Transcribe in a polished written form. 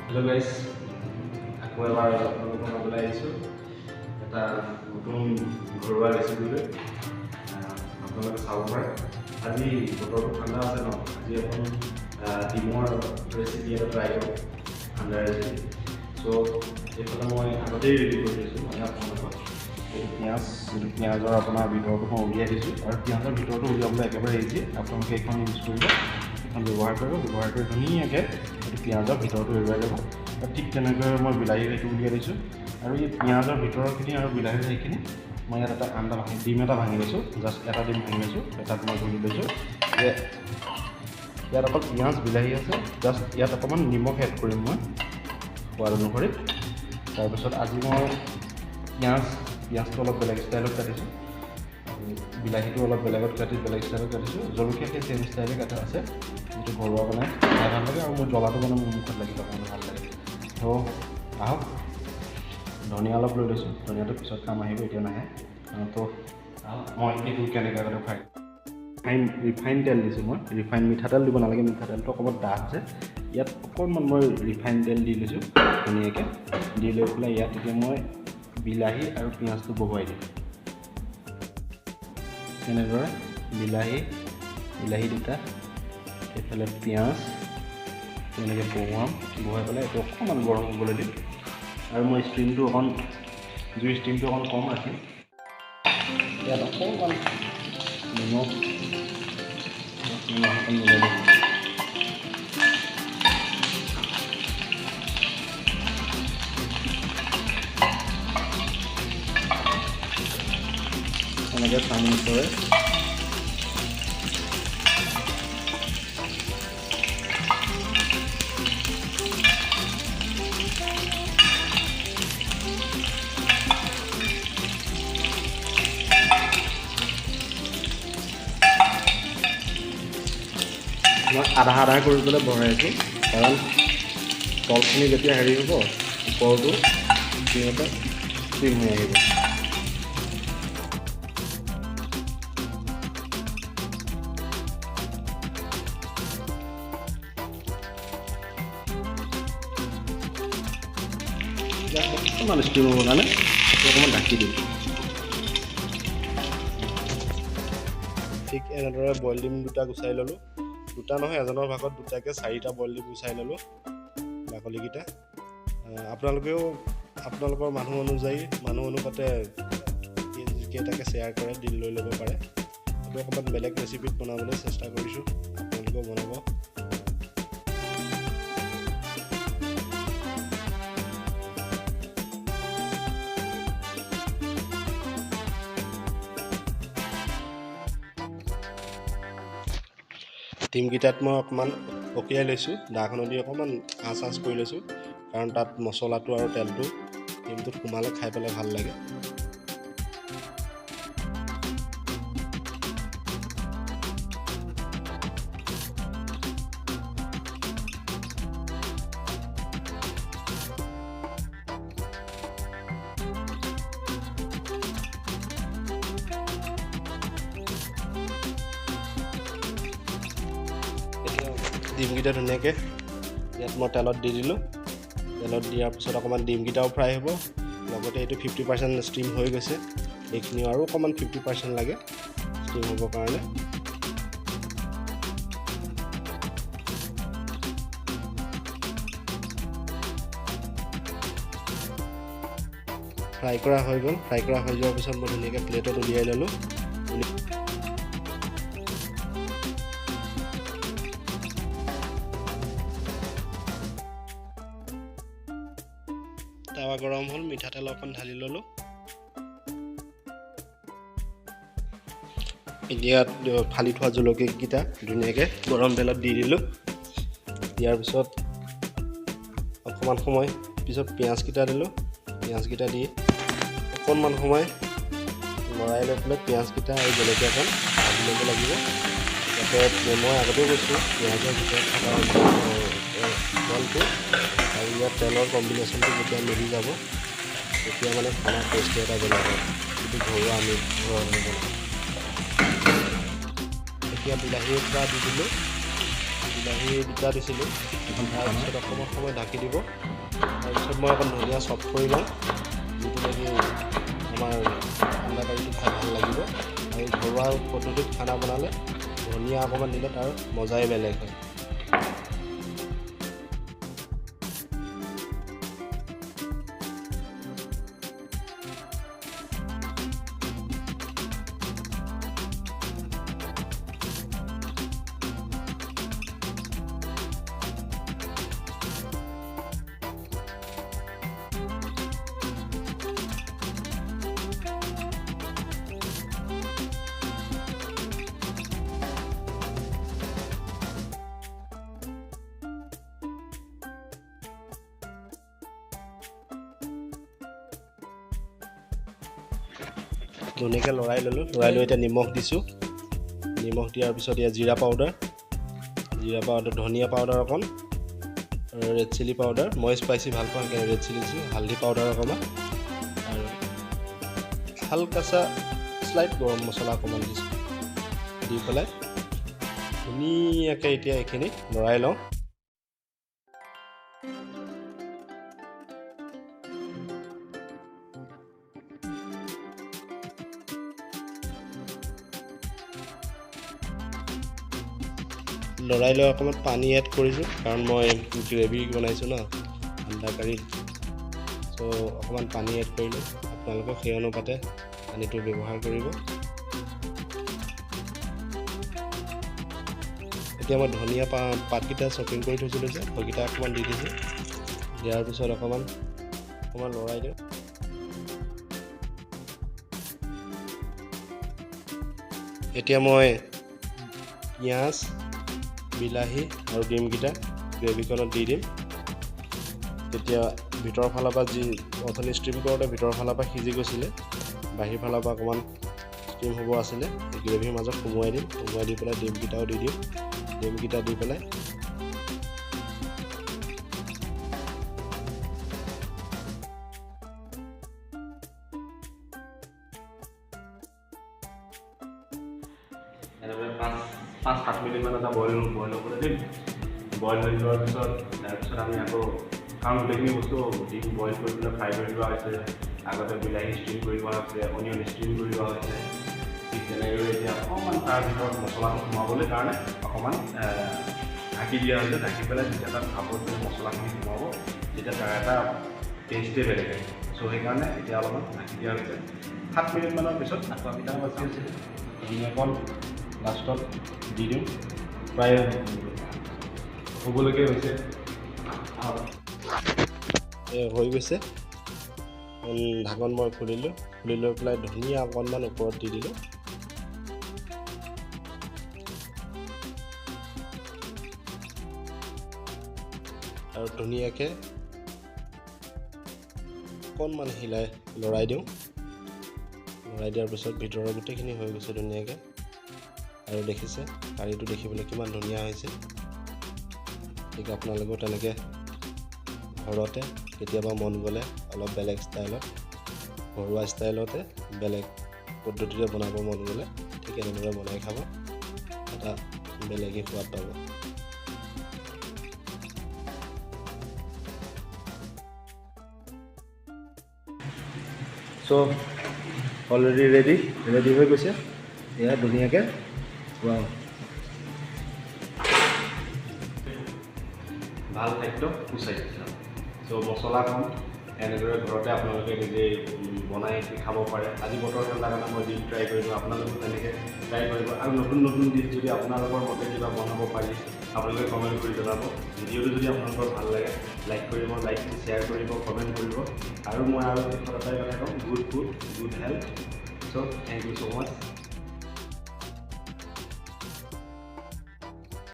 Hello' guys, আকৌ এবাৰ আপোনালোকৰ মাজলৈ আহিছোঁ এটা নতুন ঘৰুৱা ৰেচিপি লৈ। আপোনালোকে চাব পাৰে, আজি বতৰটো ঠাণ্ডা আছে ন। আজি অকণ ডিমৰ ৰেচিপি এটা ট্ৰাই কৰোঁ, ঠাণ্ডা ৰেচিপি। চ' এইফালে মই আগতেই ৰেডি কৰি থৈছোঁ, মানে আপোনালোকক এইটো পিঁয়াজ, যিটো পিঁয়াজৰ আপোনাৰ ভিতৰটো মই উলিয়াই দিছোঁ। আৰু পিঁয়াজৰ ভিতৰটো উলিয়াবলৈ একেবাৰে ইজি। আপোনালোকে এইখন ইউজ কৰিব, এইখন ব্যৱহাৰ কৰিব, ব্যৱহাৰ কৰি ধুনীয়াকৈ এইটো পিঁয়াজৰ ভিতৰটো এৰুৱাই ল'ব। আৰু ঠিক তেনেকৈ মই বিলাহী সেইটো উলিয়াই দিছোঁ। আৰু এই পিঁয়াজৰ ভিতৰৰখিনি আৰু বিলাহীৰ সেইখিনি মই ইয়াত এটা আণ্ডা ভাঙি, ডিম এটা ভাঙি লৈছোঁ। জাষ্ট এটা ডিম ভাঙি লৈছোঁ, তাত মই ঘুলি লৈছোঁ যে ইয়াত অকল পিঁয়াজ বিলাহী আছে। জাষ্ট ইয়াত অকণমান নিমখ এড কৰিম মই সোৱাদ অনুসৰি। তাৰপিছত আজি মই পিঁয়াজটো অলপ বেলেগ ষ্টাইলত কাটিছোঁ আৰু বিলাহীটো অলপ বেলেগত কাটি, বেলেগ ষ্টাইলত কাটিছোঁ। জলকীয়া সেই ছেইম ষ্টাইলে কাটা আছে, যিটো ঘৰুৱা বনাই খাই ভাল লাগে আৰু মোৰ জ্বলাটো মানে মোৰ মুখত লাগিলে অকণমান ভাল লাগে। ত' আহক, ধনিয়া অলপ লৈ লৈছোঁ। ধনিয়াটো পিছত কাম আহিব, এতিয়া নাহে। ত' মই এইটো কেনেকৈ কাটো। ফ্ৰাই ৰিফাইন ৰিফাইন তেল দিছোঁ মই। ৰিফাইন, মিঠাতেল দিব নালাগে, মিঠাতেলটো অকণমান ডাঠ যে। ইয়াত অকণমান মই ৰিফাইন তেল দি লৈছোঁ ধুনীয়াকৈ। দি লৈ পেলাই ইয়াত এতিয়া মই বিলাহী আৰু পিঁয়াজটো বহুৱাই দিম তেনেদৰে। বিলাহী দুটা, এইফালে পিঁয়াজ, তেনেকৈ বহুৱাম। বহুৱাই পেলাই এইটো অকণমান গৰম হ'বলৈ দিম আৰু মই ষ্ট্ৰীমটো অকণ, জুইৰ ষ্ট্ৰীমটো অকণ কম ৰাখিম। ইয়াত অকণমান নিমখ অকণ মিলাই দিম। এনেকৈ চামুচৰে মই আধা আধা কৰি পেলাই বঢ়াইছোঁ, কাৰণ তলখিনি যেতিয়া হেৰি হ'ব, ওপৰটো ধুনীয়াকৈ ষ্টিম হৈ আহিব। অকণমান ষ্টিম হ'বৰ কাৰণে অকণমান ঢাকি দিম। ঠিক এনেদৰে বইল ডিম দুটা গুচাই ল'লোঁ। দুটা নহয়, এজনৰ ভাগত দুটাকৈ, চাৰিটা বইল ডিম গুচাই ল'লোঁ বাকলিকেইটা। আপোনালোকেও আপোনালোকৰ মানুহ অনুযায়ী, মানুহ অনুপাতে কেইটাকৈ শ্বেয়াৰ কৰে দি লৈ ল'ব পাৰে। এইটো অকণমান বেলেগ ৰেচিপিত বনাবলৈ চেষ্টা কৰিছোঁ, আপোনালোকেও বনাব। ডিমকেইটাত মই অকণমান অকিয়াই লৈছোঁ, দাখনেদি অকণমান আঁচ আঁচ কৰি লৈছোঁ, কাৰণ তাত মছলাটো আৰু তেলটো ডিমটোত সোমালে খাই পেলাই ভাল লাগে। এতিয়া ডিমকেইটা ধুনীয়াকৈ ইয়াত মই তেলত দি দিলোঁ। তেলত দিয়াৰ পিছত অকণমান ডিমকেইটাও ফ্ৰাই হ'ব, লগতে এইটো 50% ষ্টিম হৈ গৈছে। এইখিনিও আৰু অকণমান 50% লাগে ষ্টিম হ'বৰ কাৰণে। ফ্ৰাই কৰা হৈ গ'ল। ফ্ৰাই কৰা হৈ যোৱাৰ পিছত মই ধুনীয়াকৈ প্লেটত উলিয়াই ল'লোঁ। টাৱা গৰম হ'ল, মিঠাতেল অকণ ঢালি ল'লোঁ। এতিয়া ফালি থোৱা জলকীয়াকেইটা ধুনীয়াকৈ গৰম তেলত দি দিলোঁ। দিয়াৰ পিছত অকণমান সময় পিছত পিঁয়াজকেইটা দিলোঁ। পিঁয়াজকেইটা দি অকণমান সময় লৰাই লৈ পেলাই পিঁয়াজকেইটা আৰু জলকীয়াকণ ভাজি ল'ব লাগিব, যাতে মই আগতেও কৈছোঁ, পিঁয়াজৰ ভিতৰত থকা তেলটো আৰু ইয়াত তেলৰ কম্বিনেশ্যনটো যেতিয়া মিলি যাব, তেতিয়া মানে খানাৰ টেষ্টটো এটা বেলেগ হয়, যিটো ঘৰুৱা আমি ঘৰুৱাভাৱে বনাওঁ। এতিয়া বিলাহী এটা দি দিলোঁ। বিলাহী দুটা দিছিলোঁ। এখন ঢাকন হয়। তাৰপিছত অকণমান সময় ঢাকি দিব। তাৰপিছত মই অকণ ধনিয়া চপ কৰি লওঁ, যিটো নেকি আমাৰ আণ্ডা কাৰীটো খাই ভাল লাগিব। আৰু ঘৰুৱা পদ্ধতিত খানা বনালে ধনিয়া অকণমান দিলে তাৰ মজাই বেলেগ হয়। ধুনীয়াকৈ লৰাই ল'লোঁ। লৰাই লৈ এতিয়া নিমখ দিছোঁ। নিমখ দিয়াৰ পিছত ইয়াত জিৰা পাউডাৰ, ধনিয়া পাউডাৰ অকণ, আৰু ৰেড চিলি পাউডাৰ। মই স্পাইচি ভাল পাওঁ, সেইকাৰণে ৰেড চিলি দিছোঁ। হালধি পাউডাৰ অকণমান আৰু হালকা চা শ্লাইট গৰম মছলা অকণমান দিছোঁ। দি পেলাই ধুনীয়াকৈ এতিয়া এইখিনি লৰাই লওঁ। লৰাই লৈ অকণমান পানী এড কৰিছোঁ, কাৰণ মই গ্ৰেভি বনাইছোঁ ন আণ্ডা কাৰীত। চ' অকণমান পানী এড কৰিলোঁ। আপোনালোকেও সেই অনুপাতে পানীটো ব্যৱহাৰ কৰিব। এতিয়া মই ধনিয়া পাতকেইটা চপিং কৰি থৈছিলোঁ যে, সেইকেইটা অকণমান দি দিছোঁ। দিয়াৰ পিছত অকণমান অকণমান লৰাই দিওঁ। এতিয়া মই পিঁয়াজ, বিলাহী আৰু ডিমকেইটা গ্ৰেভিকণত দি দিম। তেতিয়া ভিতৰৰ ফালৰ পৰা যি অথনি ষ্ট্ৰীম কৰোঁতে ভিতৰৰ ফালৰ পৰা সিজি গৈছিলে, বাহিৰ ফালৰ পৰা অকণমান ষ্ট্ৰীম হ'ব আছিলে, এই গ্ৰেভিৰ মাজত সুমুৱাই দিম। সুমুৱাই দি পেলাই ডিমকেইটাও দি দিম। ডিমকেইটা দি পেলাই এনেদৰে 5-7 মিনিটমান এটা বইল হ'বলৈ দিম। বইল হৈ যোৱাৰ পিছত তাৰপিছত আমি আকৌ, কাৰণ গোটেইখিনি বস্তু ডিম বইল কৰি পেলাই ফ্ৰাই কৰি লোৱা হৈছে, আগতে বিলাহী ষ্ট্ৰীম কৰি লোৱা হৈছে, অনিয়ন ষ্ট্ৰীম কৰি লোৱা হৈছে। ঠিক তেনেদৰে এতিয়া অকণমান তাৰ ভিতৰত মছলাটো সোমাবলৈ কাৰণে অকণমান ঢাকি দিয়া হৈছে। ঢাকি পেলাই যেতিয়া তাত ভাপত মছলাখিনি সোমাব, তেতিয়া তাৰ এটা টেষ্টেই বেলেগ আহিব। চ' সেইকাৰণে এতিয়া অলপমান ঢাকি দিয়া হৈছে। 7 মিনিটমানৰ পিছত আকৌ আমি তাৰ বাচি আছে ধনিয়াকণ লাষ্টত দি দিওঁ। প্ৰায় হ'বলগীয়া হৈছে। হৈ গৈছে। ঢাকন মই খুলিলোঁ। খুলি লৈ পেলাই ধনিয়া অকণমান ওপৰত দি দিলোঁ। আৰু ধুনীয়াকৈ অকণমান হিলাই লৰাই দিওঁ। লৰাই দিয়াৰ পিছত ভিতৰৰ গোটেইখিনি হৈ গৈছে ধুনীয়াকৈ। আৰু দেখিছে কাৰীটো দেখিবলৈ কিমান ধুনীয়া হৈছে। ঠিক আপোনালোকেও তেনেকৈ ঘৰতে কেতিয়াবা মন গ'লে অলপ বেলেগ ষ্টাইলত, ঘৰুৱা ষ্টাইলতে বেলেগ পদ্ধতিৰে বনাব মন গ'লে ঠিক এনেদৰে বনাই খাব, এটা বেলেগেই সোৱাদ পাব। চ' অলৰেডি ৰেডি হৈ গৈছে। এয়া ধুনীয়াকৈ। ৱাও, ভাল খাদ্য, সুস্বাস্থ্য। চ' মছলা কম, এনেদৰে ঘৰতে আপোনালোকে নিজেই বনাই খাব পাৰে। আজি বতৰ ঠাণ্ডা কাৰণে মই ডিম ট্ৰাই কৰিলোঁ, আপোনালোকেও তেনেকৈ ট্ৰাই কৰিব। আৰু নতুন নতুন ডিছ যদি আপোনালোকৰ মতে কিবা বনাব পাৰি, আপোনালোকে কমেণ্ট কৰি জনাব। ভিডিঅ'টো যদি আপোনালোকৰ ভাল লাগে লাইক কৰিব, লাইক শ্বেয়াৰ কৰিব, কমেণ্ট কৰিব। আৰু মই আৰু শেষত এটাই কথা কওঁ, good food, good health. So thank you so much.